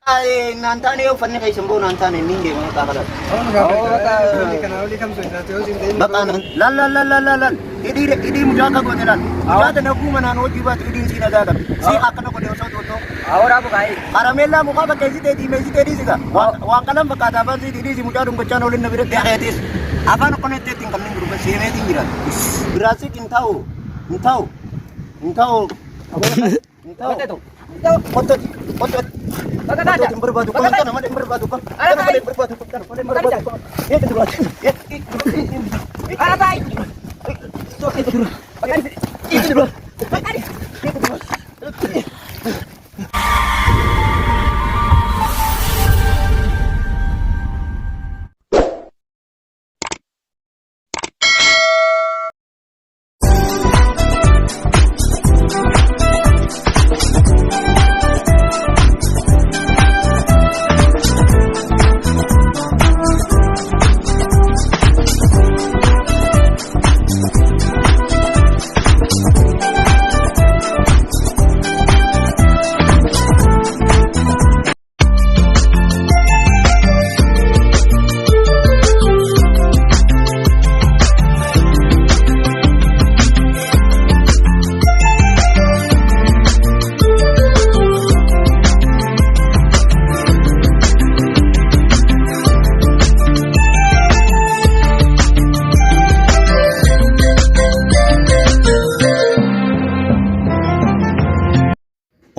Naan taane uffanni keessan boo naan taane inni hin deema maqaa kana. Bakka laal laal laal laal laal laal hidhii hidhii mucaa akka goote laal. Mucaa tana kuuma naan hojii baatu hidhiin sii nagaa qabdi. Sii akkana godhe osoo toltoo. Awwaraa bukaa'ee. Karameellaa mukaa bakka isii diimeessitee dhiisi gaa. Waan qalam fakkaataa afaan sii dhiisi mucaa dhungachaan olin na biratti hakeetis. Afaan akkana itti hin qabne gurba seeneetiin jira. Biraasik hin ta'u hin ta'u hin ta'u. Hin ta'u. Qottoti qottoti. Bakka Hin barbaadu kan kana malee hin barbaadu kan kana malee hin barbaadu kan kana malee hin barbaadu kan. Eega dura. Ara ta'i. Eega dura. Eega dura. Eega dura.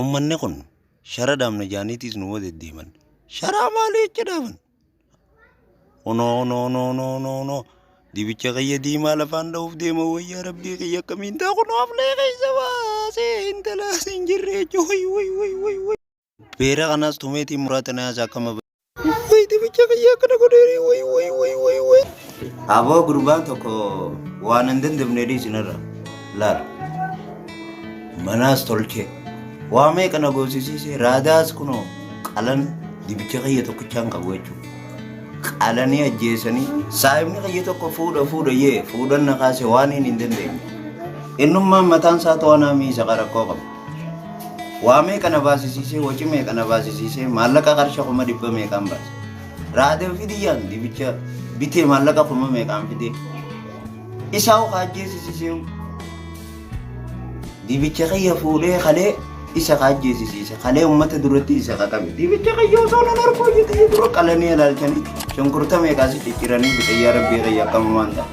Ummanni kun shara dhaabna jaaniitiis numa deddeeman. Sharaa maalii jecha dhaaban? Kunoo kunoo kunoo kunoo kunoo kunoo dibicha kiyya diimaa lafaan dha'uuf deema wayyaa rabbii kiyya akkamiin ta'a kunoo aflee keessa baasee intala as hin jirre jecha way way way way way. Beera kanaas tumeetiin muraa xinayaas akkama Way dibicha kiyya akkana godheerii way way way way way. Aboo gurbaan tokko waan hin dandamne dhiisinarra laal. Manaas tolchee waa meeqa na goosisiise raadaas kunoo qalan dibicha kiyya tokkichaan qabu jechuudha. Qalanii ajjeesanii saahibni kiyya tokko fuudha fuudha yee fuudhan na kaase waan hin dandeenye. Innummaan mataan isaa to'anaa miisa qarakkoo qaba. Waa meeqa na baasisiisee waci meeqa na baasisiisee maallaqa qarsha 100,000 meeqaan baase. Raadiyoo fidiyyaan dibicha bitee maallaqa kuma meeqaan fidee. Isaa ka ajjeesisiisee dibicha kiyya fuudhee kalee isa ka ajjeesisiise kalee uummata duratti isa ka qabe dibicha kiyya osoo nan arguu jedhee dura qalanii ilaalchanii shunkurta meeqaas cicciranii fixayyaa rabbii kiyya akkamumaan ta'a.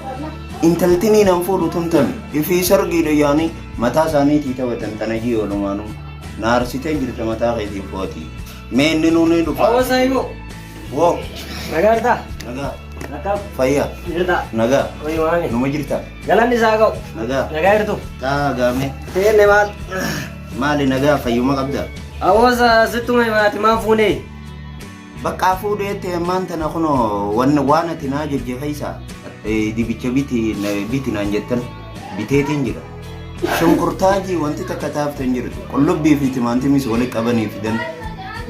Intaltinii nan fuudhu tumtame ifii sargiidha yaanii Mataa isaaniitii taphatan tana jii olumaanuu. Na aarsitee jirta mataa keetiin footi. Mee inni nuu ni dhufa. Awwa saayiboo. Woo. Nagaa jirtaa? Nagaa. Akkam? Fayyaa. Jirtaa? Nagaa. Wayii maami. Numa jirta. Galanni isaa ga'u. Nagaa. Nagaa jirtu? Taa gaamee. Teenne maal? Maali nagaa fayyuma qabda? Awwa sittuma himaati maan fuunee? Baqqaa fuudheetti ammaan tana kunoo waan waan ati naa jejje keessa dibicha biti biti naan jettan biteetiin jira. Shunkurtaajii wanti takka taafte hin jirtu. Qullubbii fi timaantimis walitti qabanii fidan.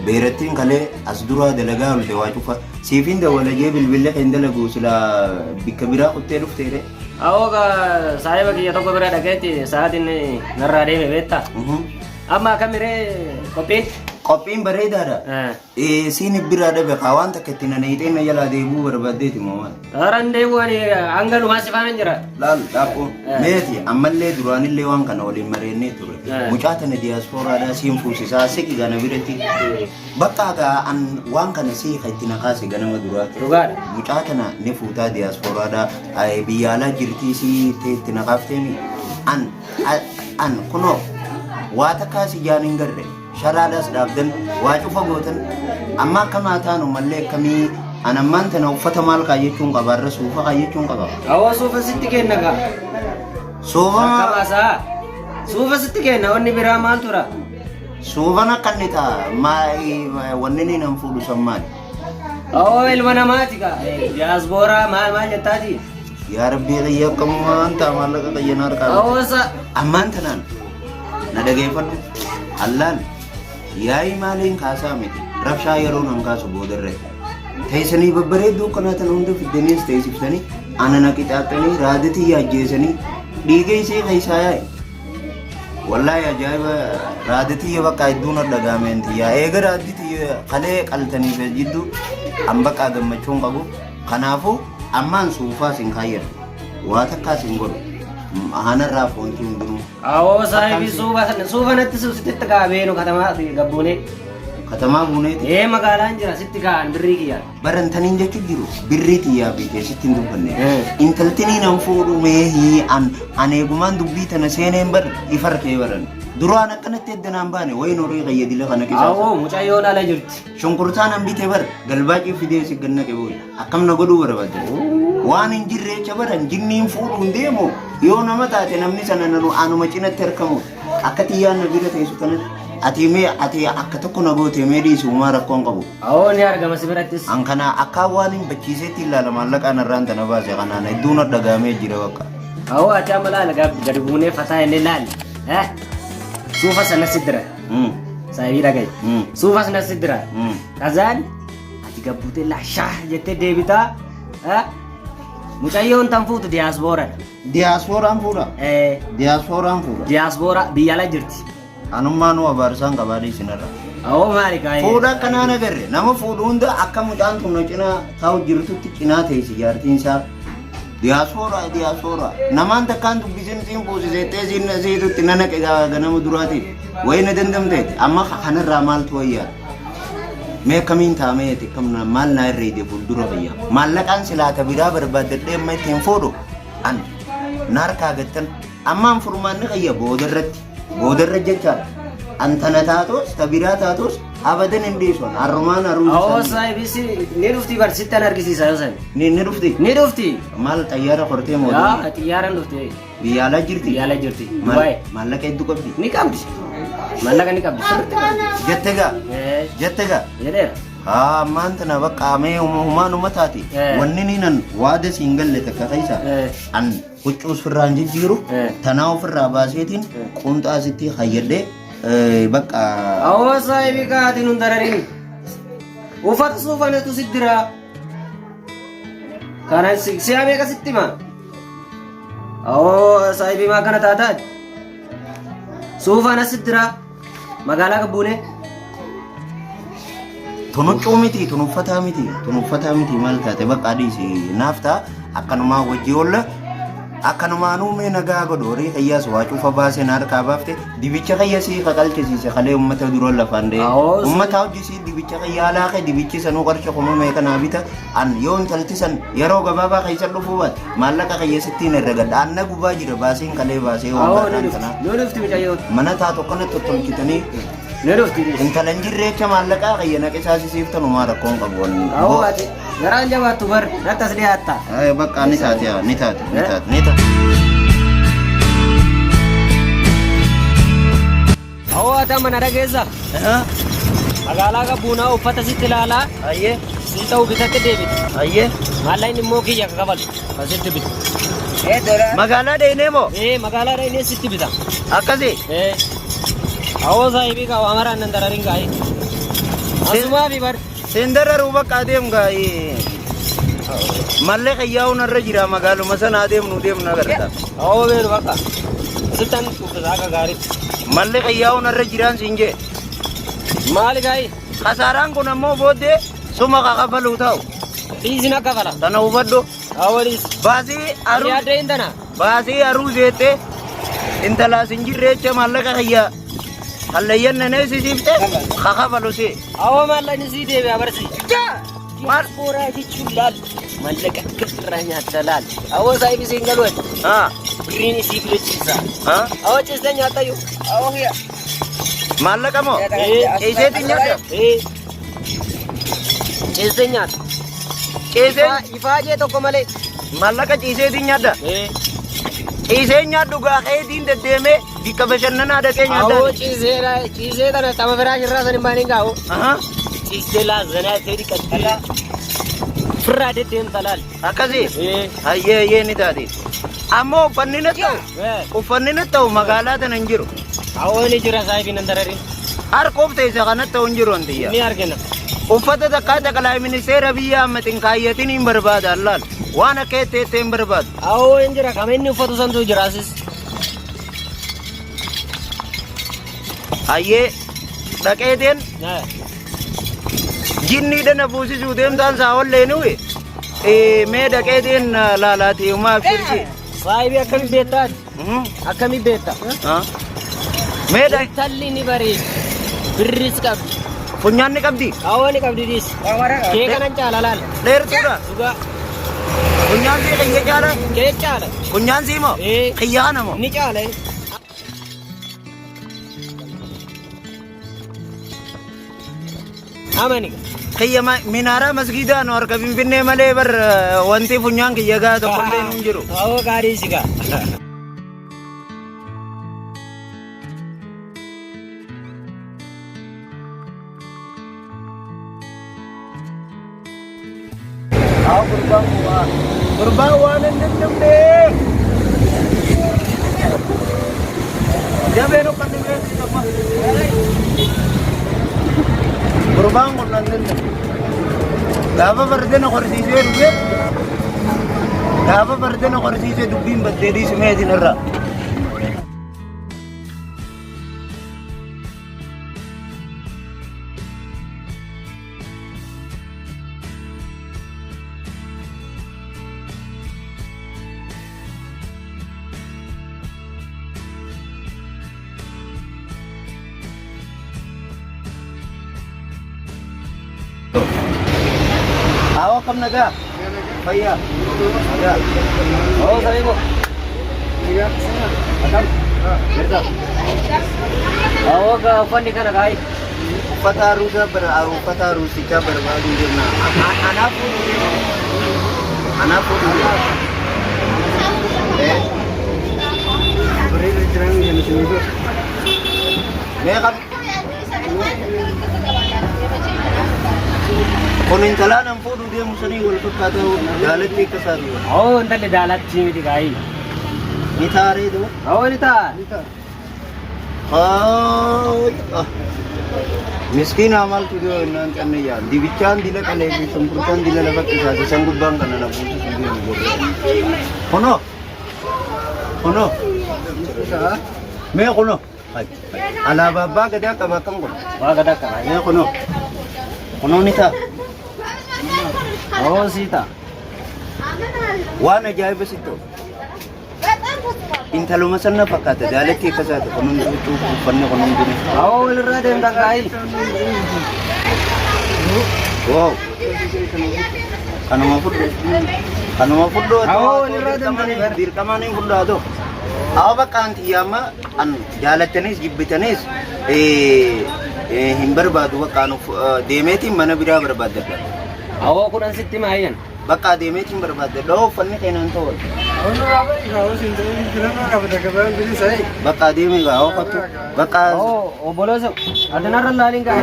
Beerattiin kalee as duraa dalagaa olte waa cufa. Siifin dawwala jee bilbilli keen dalagu silaa bikka biraa kuttee dhufteere. Awwa ka saahiba kiyya tokko bira dhaqeetti sa'aatiin narraa deeme beektaa? Amma akkamiree qophiin? Qophiin bareedaadha. Siin biraa dhabe kaa waan takka itti na nayixee na jalaa deebuu barbaaddeeti moo maal? Haran deebi'u ani hanga dhumaa si faana jira. Laal dhaabboo meeti ammallee duraanillee waan kana waliin mareennee ture. Mucaa tana diyaaspooraadhaa siin fuusisaa siqi gana biratti. Bakka gaa an waan kana sii ka itti na kaase ganama duraa. Dhugaadha. Mucaa tana ni fuutaa diyaaspooraadhaa biyya alaa jirtii sii itti na kaafteemi. An an kunoo waa takkaa si jaan hin garre. Sharaadhaas dhaabdan waa cufa gootan amma akkam haa taanu mallee akkamii an ammaan tana uffata maal kaayyachuun qaba irra suufa kaayyachuun qaba. Awwa suufa sitti kenna kaa. Suufa Akkam haasaa. Suufa sitti kenna wanni biraa maal tura? Suufan akka inni ta'a wanni inni nan fuudhu san maali? Awwa ilma namaati kaa. Diyaasbooraa maal maal jettaati? Yaa rabbii kiyya akkamumaan ta'a maallaqa kiyya na harkaa bate. Awwa sa. Ammaan tanaan na dhageeffadhu. Allaan yaa'ii maaliin kaasaa miti. Rabshaa yeroo nan kaasu boodarratti. Teessanii babbareedduu akkanaa tana hunda fiddaniis teessiftanii ana na qixaaxxanii raadatii yaajjeessanii dhiiga isii keessaa yaa'e. Wallaahi ajaa'iba raada tiyya bakka hedduun dhagaameen tiyya. Eega raaddi tiyya kalee qaltaniif jidduu an bakka gammachuun qabu. Kanaafuu ammaan suufaas hin kaayyadhu. Waa takkaas hin godhu. Hanarraa foontii hundinuu. Awoo saahibii suufa natti sitti kaa'amee nu katamaa gabbuunee. Katamaa buuneeti. Ee magaalaan jira sitti kaa'an birrii kiyya. Barantaniin jechuun jiru birrii xiyyaa fi keessatti hin dubbanne. Intaltinii nan fuudhu mee an an eegumaan dubbii tana seeneen bar ifa harkee baran. Duraan akkanatti edda naan baane wayin horii qayyadila kana keessa. Awoo mucayyoon ala jirti. Shunkurtaa nan bite bar galbaacii fidee si ganna qeboo akkam na godhuu barbaadde. Waan hin jirre jecha baran jinniin fuudhu hin deemu yoo nama taate namni sana nanu anuma cinatti argamu akka xiyyaan na bira teessu kanatti ati mee ati akka tokko na goote mee dhiisu uumaa rakkoon qabu. Awoo ni argama si birattis. An kana akka waan hin bachiiseetti ilaala maallaqaan irraan tana baase kanaan hedduun dhagaamee jira bakka. Awoo ati amma laala gadi buunee fataa inni laali. Suufa sana si dira. Saahibii dhagaye. Suufa sana si dira. Kazaan ati gabbuutee laashaa jettee deebitaa. Mucayyoon tan fuutu diyaaspooradha. Diyaaspooraan fuudha. Diyaaspooraan fuudha. Diyaaspoora biyya ala jirti. Anummaa nu abaarsaan qabaa dhiisinarra. Awoo maali kaayee? Fuudha akkanaan agarre nama fuudhu hunda akka mucaan tun na cinaa taa'u jirtutti cinaa teessi jaartiin isaa. Diyaaspoora diyaaspoora namaan takkaan dubbisin siin fuusisettee siin siitutti na naqe ganama duraatiif wayii na dandamteeti amma kanarraa maaltu wayyaa. Mee akkamiin taa'ameeti kam maal naa irreede fuuldura fayyaa maallaqaan silaata biraa barbaaddadhee amma ittiin fuudhu an naarkaa gattan ammaan furmaanni kayya boodarratti boodarra jechaadha. An tana taatus ta biraa taatus abadan hin dhiisu harrumaan haruu Awoo saahibii si ni dhufti bar sitti an argisiisa yoo sani. ni ni dhufti Ni dhufti. maal xayyaara kortee Yaa mootummaa xiyyaaraan dhufti. biyya alaa jirti Biyya ala jirti. Dubaay. Maallaqa hedduu qabdi Ni qabdi. Maallaqa ni qabdi. Sirriitti qabdi. Jette gaa jette gaa Jedheera. Haa ammaan tana bakka amee humaanuma taate wanni ni nan waada siin galle takka keessa an huccuu ofirraa hin jijjiiru tanaa ofirraa baaseetiin quunxaa sitti hayyadhee bakka. Awoo saahibii kaatiin hun dararin. Uffata suufanatu si dira. Kana si'a meeqa sitti hima? Awoo saahibii maa kana taataa? Suufaan as sitti dira. Magaalaa gabbuunee. Tun huccuu miti, tun uffataa miti, tun uffataa miti maal taate bakka dhiisi naaf ta'a akkanumaa wajji oolla akkanumaanuu mee nagaa godhu horii kiyyaas waa cufa baasee na harkaa baafte dibicha kiyya sii qaqalchisiise kalee ummata dura lafaan da'e ummata hojii sii dibicha kiyya alaa kee dibichi sanuu qarsha kuma meeqa naa bita an yoo intalti san yeroo gabaabaa keessa dhufuu baate maallaqa kiyya sittiin herregadha an na gubaa jira baaseen kalee baasee waan Awoo ni barnaan dhufti. tanaa Ni dhufti mucayyoon. mana taatu akkana tottolchitanii Ni dhufti. Intala hin jirre jecha maallaqaa kiyya na qisaasisiif tanumaa rakkoon qabu. Awoo ati garaan jabaattu bar natti as dhiyaatta. Ay, bakka ni taate yaa, ni taate, ni taate, ni taate. Awoo ati amma na dhageessa. Magaalaa Gabbuunaa uffata sitti ilaalaa Ayyee, sii ta'u bitatte deebite. ayyee. Maallaqni immoo kiyya ka kafalu asitti bita. Magaalaa dheenee moo? Ee magaalaa dhaqnee sitti bita. Akkasi? Ee. Awoo saahibii kaa amaraan nan dararin gaa'ee. Asumaa fi bar. Siin dararuu bakka adeemu gaa. Mallee qiyyaa'uun irra jira magaaluma sana adeemnu deemnu agarta. Awoo beenu bakka. Sittan uffisa akka gaariitti. Mallee qiyyaa'uun irra jiraan siin jee. Maali gaa'ee? Kasaaraan kun ammoo booddee suma kakafaluu ta'u. Dhiisin akka fala. Tana hubadhu. Awoo dhiisi. Baasii aruu. Yaadda hin tana. Baasii aruu seettee intalaas hin jirre jecha maallaqa kiyya hallayyan nanee sisiifte kakafalu si. Awoo maallaqni sii deebi'a barsi. Maal? Diyaaspooraa jechuun laal maallaqa akka irraa nyaatta laal. Awoo saahibii siin galuun Haa birriin isii filachiisa. haa Awoo ciistee nyaatta iyyuu. Awoo kiyya. Maallaqa moo? Ciiseetiin nyaata? Ee. Ciistee nyaatta. Ciisee Ifaajee tokko malee. Maallaqa ciiseetiin nyaadda? Ee. Ciiseen nyaadhu gaa keetiin deddeemee bikka bashannanaa dhaqee Awoo nyaaddaa. ciisee ciisee tana tama biraa irraa san hin baaniin gaa'u. Ahaa Ciistee laazanaa ta'e dhiqattee. Firraa deddeemta laal. Akkasii. Ee. Hayyee hayyee ni taate. Ammoo uffanni na ta'u Ee. uffanni na ta'u magaalaa tana hin jiru. Awoo ni jira saahibii nan dararin. Harkoof teessa kanatti ta'u hin jiru antiyya. Ni argina. Uffata takkaa taqalaa ministeera biyya amma xinkaayyatiin hin barbaada allaal. Waan akka ettee hin barbaadu. Awoo hin jira kama inni uffatu santu jira asis. Hayyee dhaqeeteen jinniidha na fuusisuu deemtaan saa olleenuwi. Mee dhaqeeteen laalaati umaa abshirsi. Saahibii akkami beektaa? Akkami beekta? Mee dha Intalli ni bareedi. Birris qabdi. funyaan ni qabdi. Hawwa ni qabdi diis. Kee kanan caala laal. Dheertuudha. Dhugaa. Funyaan sii kiyya caala. Kee caala. Funyaan sii moo? Ee. Kiyya kana moo? Ni caala. Amani. Kiyya minaaraa masgiidaa nu harka Finfinnee malee bar wanti funyaan kiyya gaa tokkollee hin jiru. Hawwa gaarii si gaa. Haa gurbaan waa gurbaan waan hin dandamne. Jabeen uffanni beeku qaba. Gurbaan kun nan dandamne. Gaafa fardeen horsiisee dhufe gaafa fardeen horsiisee dubbiin baddee dhiisu meetiin irraa. Awo kam nagaa? Fayyaa. Nagaa. Oh, sabibo. Akkam? Jirta? Awwa gaa uffanni kana gaa'ii. Uffata aruusaa bara uffata aruusichaa barbaaduu jirna. Anaaf fuudhuu deema. Anaaf fuudhuu deema. Eh. Meeqa? Kun intalaa nan fuudhuu deemu sanii wal fakkaata jaalatti akka isaati. Oo intalli daalatti miti gaa'ii. Ni taaree doo. Oo ni ta'a. Miskiina maaltu dhiyoo innaan canne yaa dibichaan dila qalee fi shunkurtaan dila lafatti isaati san gubbaan kana na buusu sun deemu godhe. Kunoo kunoo mee kunoo alaabaa abbaa gadaa qaba akkam godha Waa gadaa qaba. mee kunoo kunoo ni ta'a Oo sii ta'a. waan ajaa'iba sitti ta'u. Intaluma sana fakkaata jaalatti akka isaati kun hundi huccuu uffanni kun hundi. Awoo walirraa deemtan kaayi. Wow. Kanuma fudhu. Kanuma fudhu. Awoo walirraa deemtanii bara. Dirqamaan hin fudhu haa ta'u. Awoo bakka anti amma an jaalattanis jibbitanis hin barbaadu bakka anu deemeetiin mana biraa barbaaddadha. Awoo kudhan sitti maayyan. Bakka adeemeetiin barbaadde dhoo uffanni keenan ta'u. Bakka adeemee gaa hoo kottu. Bakka Oo obboleessa ati narra laaliin gaa.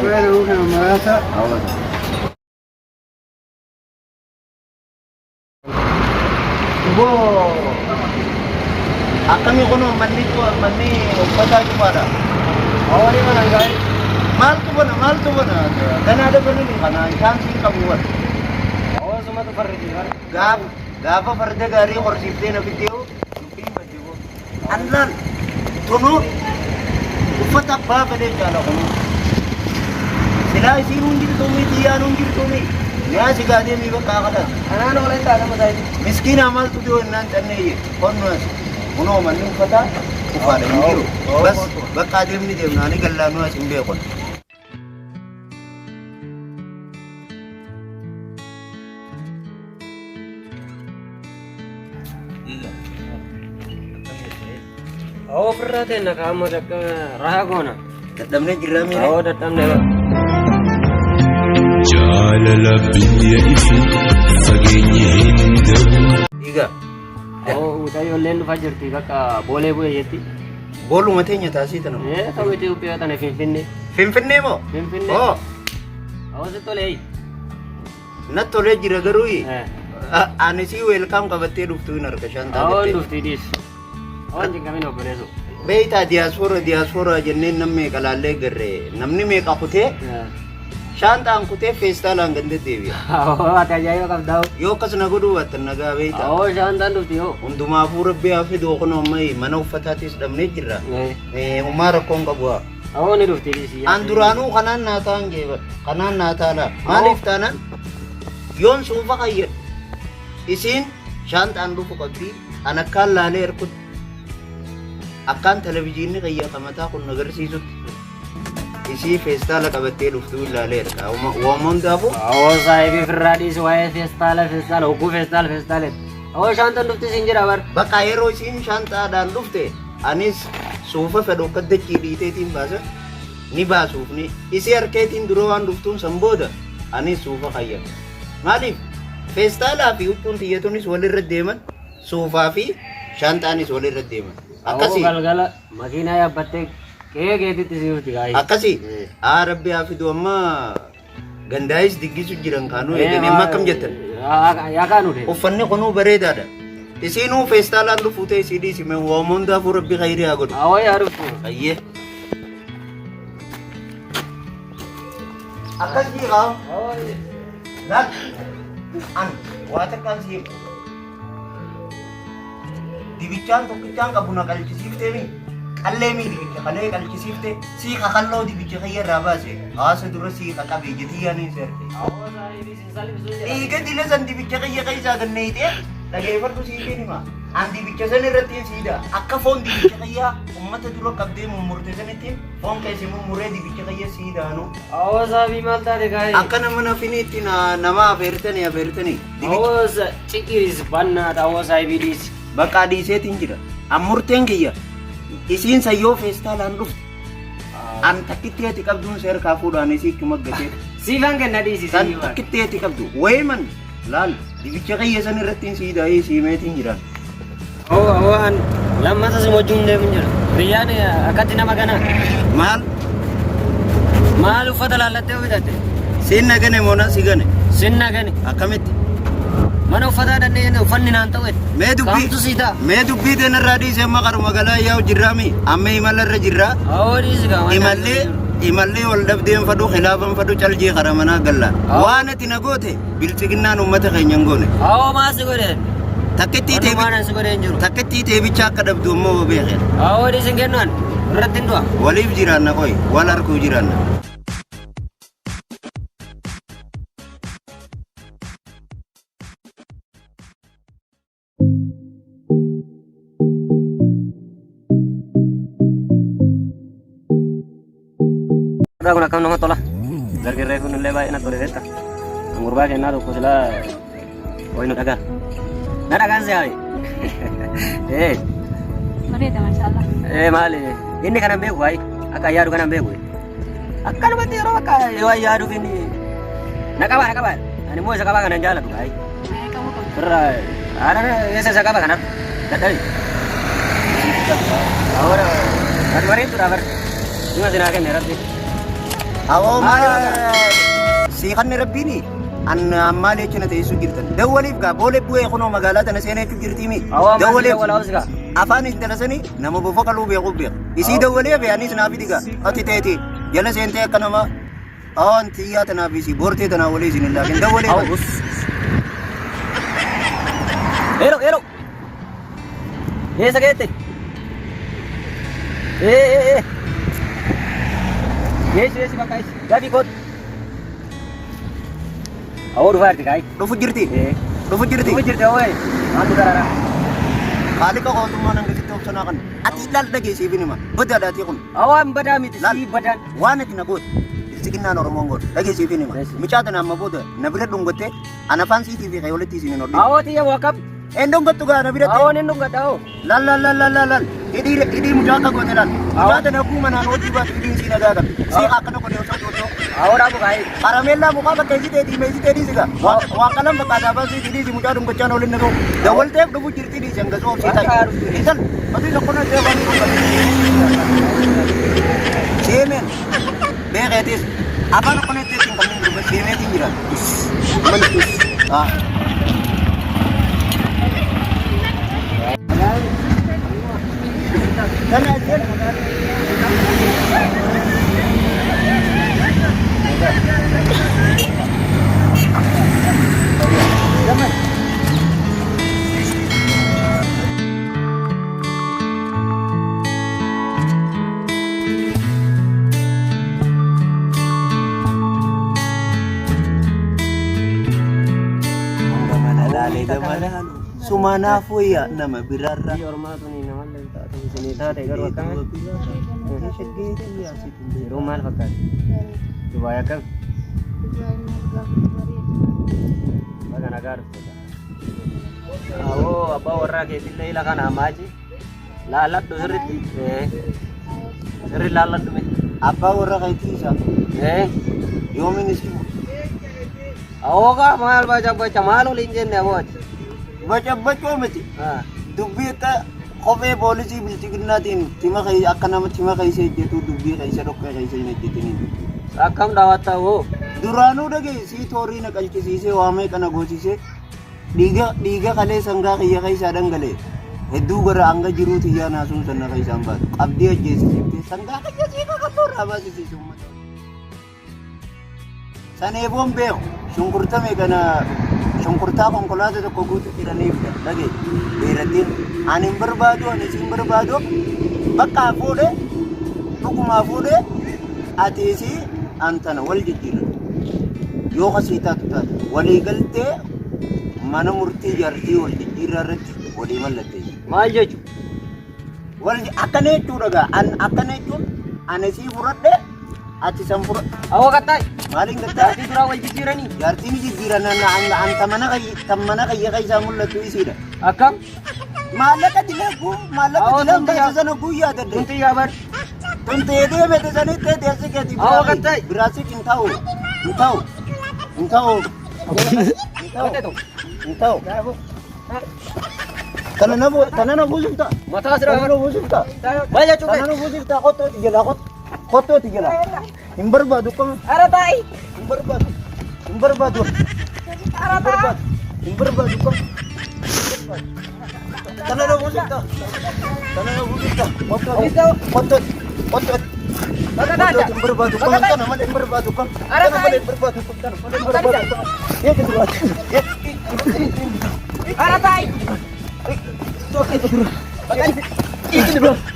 Boo akkamii kunoo manni manni uffataa cufaadha. Awoo ni mana gaa. Maaltu bana maaltu bana ganaa dabalanii kana chaansii qabu bara. Awoo sumatu farriti bara. Gaafa gaafa farda gaarii horsiiftee na fiddee hoo dubbiin badde hoo. Allaan tunuu uffata abbaa fedhee caala kunuu. Silaa isiin hun jirtuumi tiyyaan hun jirtuumi. Mi'aa si gaadee mii bakka kadhatu. Kanaan oolee ta'a nama taa'e. Miskiina maaltu dhiyoo innaan cannee iyye konnu as kunoo manni uffataa ufaadha hin jiru. Bas bakka adeemni deemna ani gallaanuu as hin beekun. Awoo ofirraa teenna kaa'amma takka rahaa goona. Dadhabnee jirraa miira. Awoo dadhabne bara. Jaalala biyya ifi fageenyi hin gahu. Dhiigaa. Awoo mucayyoolleen dhufaa jirti bakka boolee bu'e jetti. Booluma teenya taasii tana. Ee ta'u Itoophiyaa tana Finfinnee. Finfinnee moo? Finfinnee. Oo. Awoo sitti tolee. Natti tolee jira garuu ani sii weelkaam qabattee dhuftu hin harka shantaa Awoo jettee. dhufti dhiis. Awoo hin cinqamin obboleessu. Beektaa diyaaspoora diyaaspoora jenneen namni meeqa laallee garre namni meeqa kutee shaantaan kutee feestaalaan ganda deebi'a. Awoo ati ajaa'iba qabdaa. Yoo akkas na godhuu baattan nagaa beektaa. Awoo shaantaan dhufti hoo. Hundumaafuu rabbi haa fidu kun amma mana uffataatis dhabnee jirra. Homaa rakkoon qabu haa. Awoo ni dhufti dhiisi. An duraanuu kanaan naa ta'an jeebadha. Kanaan naa taala. Maaliif taanaan yoon suufa kayyadhu isiin shaanxaan dhufu qabdi. An akkaan laalee erkutti akkaan televizyiinni kiyya kamataa kun agarsiisutti isii feestaala qabattee dhuftuu laalee erga. Waan hundaafuu Awoo saahibii firraa dhiisi waa'ee feestaala feestaala hogguu feestaala feestaala. Awoo shaantan dhufti siin jira bar. Bakka yeroo isiin shaanxaadhaan dhufte anis suufa fedhu akka dachii dhiiteetiin baasa ni baasuuf ni isii harkeetiin dura waan dhuftuun san booda anis suufa kayyadha. Maaliif feestaalaa fi huccuun tiyyatunis walirra deeman suufaa fi shaanxaanis walirra deeman. Awoo Akkasii galgala makiinaa yaabbattee qe'ee keetitti si dhufti gaa'ee. akkasii haa rabbi haa fidu amma gandaayis diggisu jiran kaanuu eeganii amma akkam jettan. Yaa kaanu deema. Uffanni kunuu bareedaadha. Isiinuu feestaalaan dhufuu ta'e isii dhiisime waan hundaafuu rabbi khayrii haa godhu. Awoo yaa dhuftu. Ayyee. Akkas jiraa. Laal. An waa takkaan si himu. Dibichaan tokkichaan qabu na qalchisiiftee mi? Qallee mi dibicha kalee qalchisiiftee sii kakalloo dibicha kiyya irraa baase hawaasa dura sii qaqabe jetii yaaniin seerte. Awoo saahibii sin salphisuu jira. Dhiiga dila san dibicha kiyya keessaa ganneeyitee dhageeffadhu sii kenima. An dibicha san irratti siida. Akka foon dibicha kiyyaa uummata dura qabdee mummurte sanitti foon keessi mummuree dibicha kiyya siidaanu. Awoo saahibii maal taate gaa'ee. Akka nama nafiniitti nama afeertanii afeertanii. Dibicha Awoo ciqiris bannaadha awoo saahibii dhiisi. Bakka dhiiseetiin jira. An murteen kiyya isiin sayyoo feestaalaan dhufte. An takkitti ati qabduun seerkaa fuudhaan isii ichuma gatee. Siifan kenna dhiisi Tan siifan. takkitti ati qabdu. Wayiman laal dibicha kiyya san irratti siidaayee siimeetiin jiraan. Awoo awoo an lammata si wajjin deemu jira. Riyyaan akkatti nama kana Maal? maal uffata laallattee bitatte? Siin na gane moo na si gane? Sinna gani. Akkamitti? Mana uffataa dhannee uffanni naan ta'u ette. Mee dubbii Kamtu sii ta'a? mee dubbii teenarraa dhiisee amma qaruma galaa yaa'u jirraami amma imala irra jirraa Awoo dhiisi gaa. waan imallee imallee wal dhabdeen fadhu khilaafan fadhu caljii kara manaa galla waan ati na goote bilchiginnaan uummata keenya hin goone Awoo maal si godheen? takkittii Wanni teebi waan si godheen jiru. takkittii teebicha akka dhabdu ammoo beekeen Awoo dhiisi hin kennu ani. Irratti hin du'a. waliif jiraanna qoy wal harkuu jiraanna. Kun akkam nama tola. Gargarree kun illee baay'ee na tole beekta. Gurbaa kennaa tokko silaa wayi nu dhagaa. Na dhagaan si haayi. Ee Bareeda maashaallah. ee maali inni kanan beeku wayi akka yaadu kanan beeku. Akkanumatti yeroo bakka yoo yaaduuf inni na qabaa na qabaa. Ani immoo isa qabaa kanan jaalladhu wayi. Qabuu qabdu. Irra haadha eessa isa qaba kanaaf dadhabi. Awwaara ati bareedduudha bar. Dhima sinaa kenne rabbi. Awoo maal siiqanni rabbiini an ammaa jecha na teessuu jirtan dawwaliif gaa boolee bu'ee kunoo magaalaa tana seenee jechuu jirtiimi Awoo ammaa si dawwaleef dawwala hawus gaa. afaan intala sanii nama bofa qaluu beekuuf beeka isii dawwalee be anis naa fidi gaa ati teeti jala seentee akka nama awaan xiyyaa tanaaf isii boortee tanaa walii isin hin laakin dawwalee Awoo. Yeroo yeroo. Eessa geette? Ee ee ee. Geessi geessi bakka eessi. Gadi kootu. Awoo dhufaa jirti kaayi. Dhufu jirti Ee. dhufu jirti Dhufu jirti awoo. Maaltu dararaa? Haaliqa mootummaa nan gasitti obsanaa kan ati ilaal dhageessiif hima badaadhaatii kun Awoo an badaa miti Laal. sii badaan. Waan ati na goote bilchiginnaan Oromoon goote dhageessiif hima. Yes. Mucaa tana amma booda na bira dhungattee ana afaan siitii fi walitti isin hin hodhin. Awoo tiyya wakam. Een dhungattu gaa na biratti. Awoo ni dhungadha awoo. Laal laal laal laal laal laal hidhii hidhii mucaa akka goote laal. Mucaa tana akkuma manaan hojii baatu hidhiin sii nagaa qabdi. Sii akkana godhe osoo osoo. Awoo dhaabu kaayi. Karameellaa mukaa bakka isii ta'e diimee isii ta'e dhiisi gaa. Waa qalam bakka afaan siitii dhiisi mucaa dhungachaan olin na ga'u. Dawwalteef dhufu jirti dhiisi hanga soo obsii ta'i. Intal mati tokko na ta'e waan dhungatu. Seemeen beekeetis afaan akkanatti ittiin kanneen jiru seemeetiin jira. Ah. Kana jedhu. Bareeda malaalu. Sumanaaf wayya nama biraarra. Biyya ormaa tuni namallee taatu isinii taate garuu akkami? Yeroo maal fakkaata? Dubaay akkam? Baga nagaa dhufte. Awoo abbaa warraa keetillee ila kana amaaji. Laalladhu sirriitti. Sirri laalladhu mee. Abbaa warra keetii isaa yoomiin isii Awoo kaa maal baca baca maal waliin jenne aboo ati. bacabbacoo miti. Dubbii akka kophee poolisii bilchiginnaatiin tima akka nama tima keessa ejjetu dubbii keessa dhoqqee keessa hin ejjetiniin. Akkam daawwatta awoo. Duraanuu dhagaye sii toorii na qalchisiisee waamee kana goosisee dhiiga dhiiga kalee sangaa kiyya keessaa dhangala'e. Hedduu gara hanga jiruu tiyyaa naasuun sana keessaan baatu. Qabdii ajjeesisiiftee sangaa kiyya sii kakalloo irraa baasisiise uummata. Saneeboon beeku shunkurtame kana shunkurtaa konkolaataa tokko guutu jedhanii fidan dhagaye dheerattiin ani hin barbaadu ani siin barbaadu bakka fuudhee dhugumaa fuudhee ati isii antana wal jijjiirra yoo kasii taatu taate walii galtee mana murtii jaartii wal jijjiirraa irratti walii mallatteessa. Maal jechu? Wal akkana jechuudha gaa an akkana jechuun ani sii fudhadhe ati san fudhadhe. Awoo qaxxaay. Maaliin gattaa? Jaartii duraa wal jijjiiranii. Jaartiin jijjiiran an ta mana kiyya keessaa mul'atu isiidha. Akkam? Maallaqa dilee guu maallaqa Awoo, dilee tunti yaa- baase sana guyyaa dadde. Tunti yaa bar. Tunti deemete sanitti teessi keeti Awoo, qaxxaay. biraasik hin ta'u hin ta'u hin ta'u hin ta'u hin ta'u. Kana na kana na buusifta. Mataa sirraa Kana na buusifta. Maal jechuu Kana na buusifta kottooti jala kottooti jala. Hin barbaadu qoma. Ara taa'i. Hin barbaadu. Hin barbaadu. Hin barbaadu. Hin barbaadu qoma. Kana na buusifta. Kana na buusifta. Kottooti. Kottooti. Kottooti. Kottooti hin barbaadu qoma. Kana malee hin barbaadu qoma. Kana malee hin barbaadu qoma. Kana malee hin barbaadu qoma. Eegi duraati. Ara taa'i. Eegi duraati. Eegi duraati.